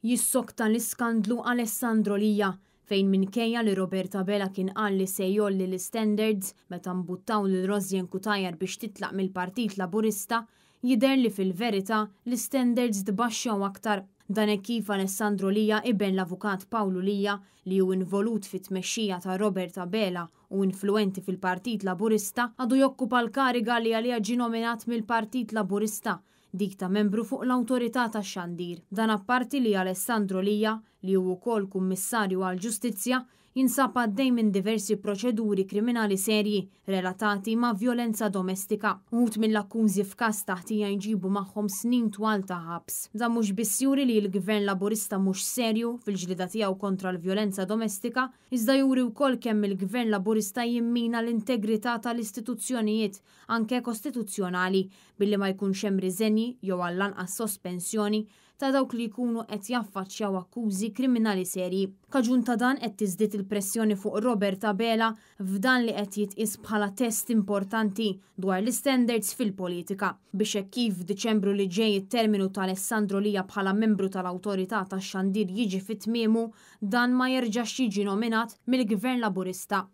Jissokta l-iskandlu Alessandro Lia, fejn minkejja li Robert Abela kien qal li se jgħolli l-istandards meta mbuttaw lil Rosianne Cutajar biex titlaq mill-Partit Laburista, jidher li fil-verità l-istandards tbaxxew aktar. Dan hekk kif Alessandro Lia, iben l-Avukat Pawlu Lia, li hu involut fit-tmexxija ta' Robert Abela u influwenti fil-Partit Laburista, għadu jokkupa l-kariga li għaliha ġie nominat mill-Partit Laburista, dik ta' membru fuq l-Awtorità tax-Xandir. Dan apparti li Alessandro Lia, li hu wkoll Kummissarju għall-Ġustizzja, jinsab għaddej minn diversi proċeduri kriminali serji relatati ma' vjolenza domestika. Uħud mill-akkużi f'każ ta' ħtija jġibu magħhom snin twal ta' ħabs. Dan mhux biss juri li l-Gvern Laburista mhux serju fil-ġlieda tiegħu kontra l-vjolenza domestika, iżda juri wkoll kemm il-Gvern Laburista jimmina l-integrità tal-istituzzjonijiet, anke kostituzzjonali, billi ma jkunx hemm riżenji jew għall-anqas sospensjoni ta' dawk li jkunu qed jaffaċċjaw akkużi kriminali serji. Kaġun ta' dan qed tiżdied il-pressjoni fuq Robert Abela f'dan li qed jitqies bħala test importanti dwar l-istandards fil-politika, biex hekk kif f'Diċembru li ġej it-terminu ta' Alessandro Lia bħala membru tal-Awtorità tax-Xandir jiġi fi tmiemu, dan ma jerġax jiġi nominat mill-Gvern Laburista.